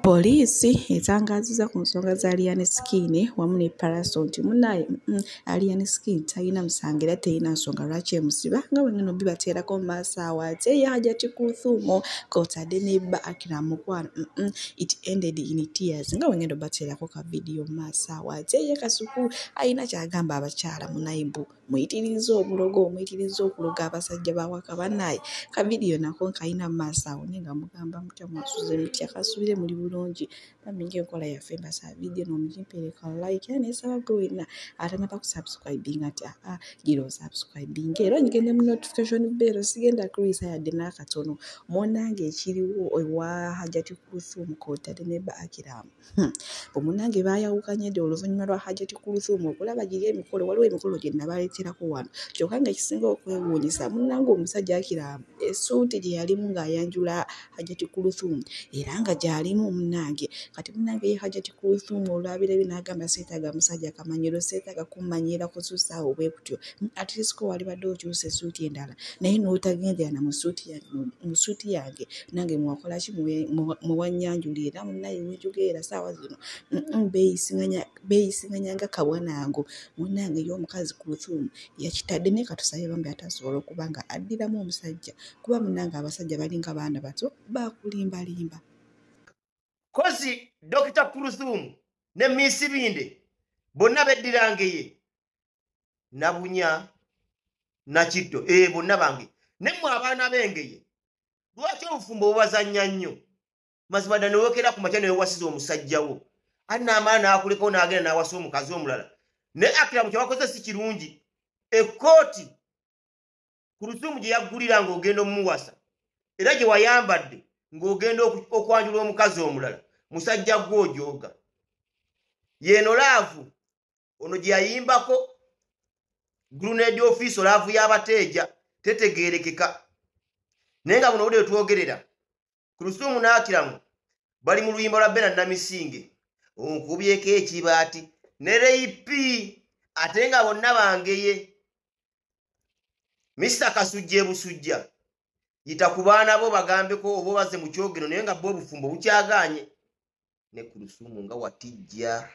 Poliisi etangaazizza ku nsonga za Alien Skin wamu ne Pallaso nti munnaye Alien Skin talina musango era terina nsonga lwaki emusiba nga bwe ngeno bibateerako mu maaso awo ate ye Hajati Kulthum kw'otadde ne bba Akram Mukwano it ended in tears nga bwe ngendo bateerako ka vidiyo mu maaso awo ate ye Kasuku alina ky'agamba abakyala munnaye mbu muyitirizza obulogo, muyitirizza okuloga abasajja b'awaka bannaye ka vidiyo nako nkalina mu maaso awo naye nga mugamba mutya mwasuze mutya kasuubire muli bulungi. Bambi ng'enkola yaffe mbasaba vidiyo eno mugimpeere ka like era ne nsaba ggwe wenna atannaba kusubscribinga nti aa gira osubscribinge era onyige ne mu notification bell sigenda kulwisa yadde n'akatono. Munnange ekiriwo ewa Hajati Kulthum kw'otadde ne bba Akram. Munnange baayawukanye dda oluvannyuma lwa Hajati Kulthum okulaba giri emikolo, waliwo emikolo gye nabaleeterako wano kyokka ng'ekisinga okwewuunyisa munnange omusajja Akram essuuti gye yalimu ng'ayanjula Hajati Kulthum era nga gy'alimu munnange. Kati munnange ye Hajati Kulthum olwabirabye n'agamba seetaaga musajja kamanyiro, seetaaga kummanyiira kusussa awo bwe kutyo. At least ko walibadde okyusa essuuti endala naye n'otagendera na mu ssuuti yange nange mwakola ki muwannyanjula era munnaye wenjogerera ssaawa zino beeyisinganya nga kabwa nango. Munnange ye omukazi Kulthum yakitadde naye katusabe bambi ate asobole okuba nga addiramu omusajja kuba munnange abasajja balinga baana bato baakulimbalimba. Kozi Dr. Kulthum ne Miss Binde bonna beddirangeye Nabunya Nakitto bonna bange nemmwe abaana b'engeye lwaki obufumbo bubazannya nnyo? Mazima ddala newekera ku makya newewasiza omusajja wo anaamala n'akulekawo n'agenda n'awasa omukazi omulala. Naye Akram kye wakoze si kirungi. Ekkooti Kulthum gye yaggulira ng'ogenda omumuwasa era gye wayambadde ng'ogenda okwanjula omukazi omulala musajja gwe ojooga. Yeeno laavu ono gye yayimbako Grenade Office laavu y'abateeja tetegeerekeka. Naye nga buno obudde bwe twogerera Kulthum n'Akram bali mu luyimba lwa Bena Namisinge onkubyeko ekibaati ne Reipi ate nga bonna bangeye. Mr. Kasujja Busujja yita ku baana bo bagambeko oba baze mu kyogero naye nga bo obufumbo bukyagaanye ne Kulthum nga watijja.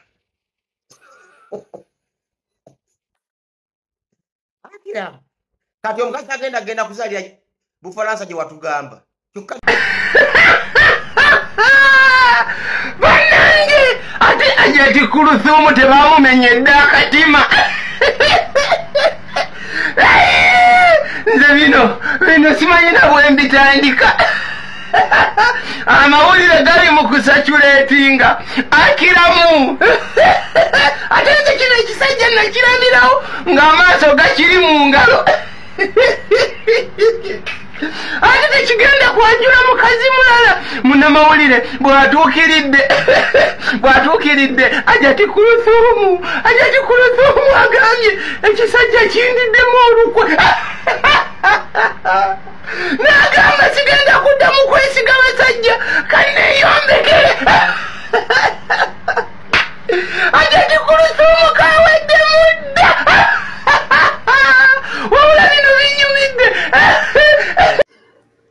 Akram kati omukazi agenda kuzaalira Bufalansa gye watugamba. Kyokka bannange ate Hajati Kulthum tebamumenyedde akatima. Nze bino simanyi na bwe mbitandika. Amawulire gali mu kusaculetinga Akiramu. Ate nze kino ekisajja nakirabirawo ng'amaaso gakiri mu ngalo. Ate tekigenda kwanjula mukazi mulala. Munnamawulire bw'atuukiridde Hajati Kulthum, Hajati Kulthum agambye ekisajja kindiddemu olukwe. N'agamba sigenda kuddamu kwesiga basajja kanneeyombekere. Hajati Kulthum kaweddemu dda. Wabula bino binyumidde.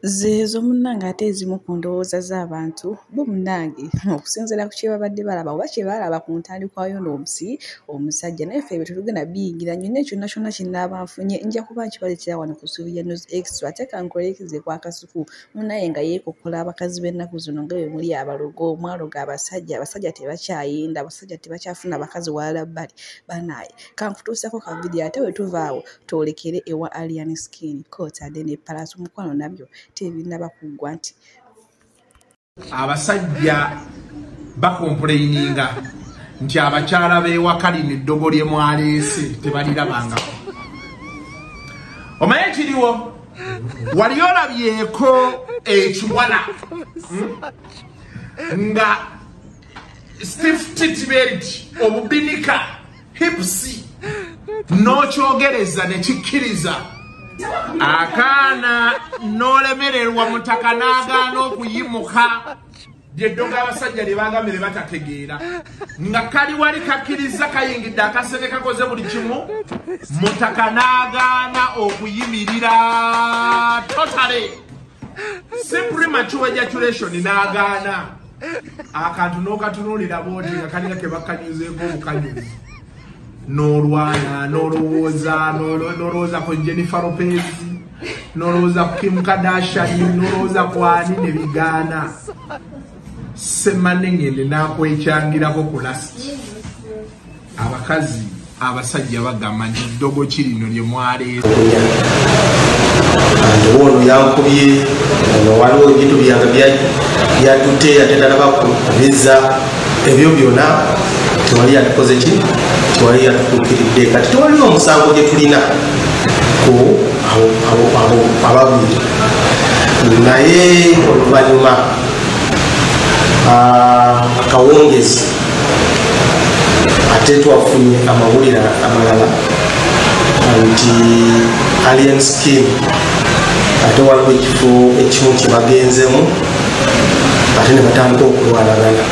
Zeezo munnange ate ezimu ku ndowooza z'abantu bo munnange okusinziira ku kye babadde balaba oba kye baalaba ku ntandikwa yo n'omusi omusajja naye ffe ebyo tetugenda biyingira nnyo naye kyonna kyonna kinaaba nfunye nja kuba nkibaleetera wano ku Ssuubi lya News Extra ate kankoleekeze kwa Kasuku munnaye nga yeekokkola abakazi b'ennaku zino nga bwe muli abalogo mwaloga abasajja, abasajja tebakyayenda, abasajja tebakyafuna bakazi walala bbali bannaye. Kankutuusako ka vidiyo ate bwe tuva awo twolekere ewa Alien Skin kw'otadde ne Pallaso mukwano nabyo tebinnaba kuggwa nti abasajja bakomplaininga nti abakyala b'ewaka lino eddogo lye mwaleese tebalirabangako. Omanyi ekiriwo wali olabyeko ekiwala nga stiff tit belt obubinika hips n'okyogereza ne kikkiriza akaana n'olemererwa mutaka n'agaana okuyimuka lyeddogo abasajja lye bagambye lye batategeera nga kali wali kakkiriza kayingidde akaseke kakoze buli kimu mutaka n'agaana okuyimirira totally si premature ejaculation n'agaana. Akantu n'okatunuulira bw'oti nga kalina ke bakanyuzeeko obukanyuzi. N'olwana, n'olowooza, n'olowooza ku Jennifer Lopez, n'olowooza ku Kim Kardashian, n'olowooza ku ani ne bigaana. Ssemanengende n'akwekyangirako ku lasiti. Abakazi abasajja bagamba nti ddogo ki lino lye mwaleese. Ono yankubye, ono waliwo ebintu byange byatutte ate talaba kubizza, ebyo byonna tewali yatukoze ki, tewali yatutuukiridde. Kati tewali omusango gye tulina ku abo ababiri, naye oluvannyuma akawungezi ate twafunye amawulire amalala nti Alien Skin ate waliwo ekifo ekimu kye bagenzemu ate ne batandika okulwanagana.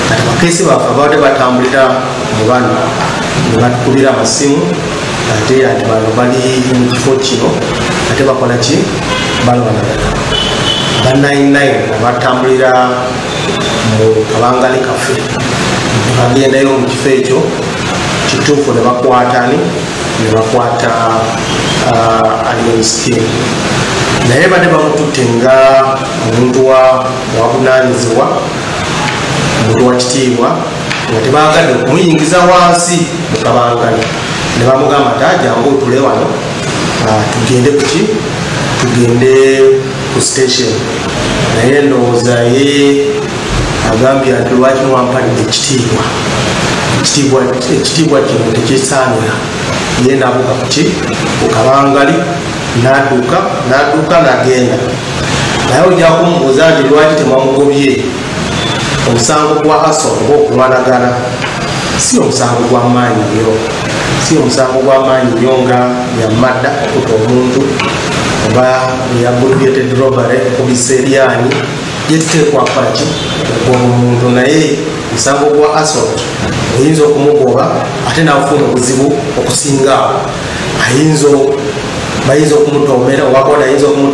Kati abakeesi baffe ababadde batambulira mu bano ne batukubira amasimu ate ati bano bali mu kifo kino ate bakola ki, balwanagana. Aba 99 abatambulira mu kabangali kaffe ne bagendayo mu kifo ekyo kituufu ne bakwata ani, ne bakwata Alien Skin. Naye badde bamututte nga omuntu wabunaanyizibwa, omuntu wa kitiibwa, nga tebaagadde okumuyingiza wansi mu kabangali. Ne bamugamba nti jangu otule wano, tugende kuki, tugende ku station. Naye ndowooza ye agambye nti lwaki mwampadde ekitiibwa, ekitiibwa kino tekisaanira. Ye n'abuuka kuki, ku kabangali n'adduka n'agenda. Naye ojja kumubuuza nti lwaki temwamugobye. Omusango gwa assault oba okulwanagana si omusango gwa maanyi nnyo, si omusango gwa maanyi nnyo nga yamadda okutta omuntu oba aggravated robbery okubisa eryanyi gye tuteekwa kukola ki, okugoba omuntu. Naye omusango gwa assault oyinza okumugoba ate n'afuna obuzibu okusinga awo, bayinza okumutomera oba boda ayinza okumutomera.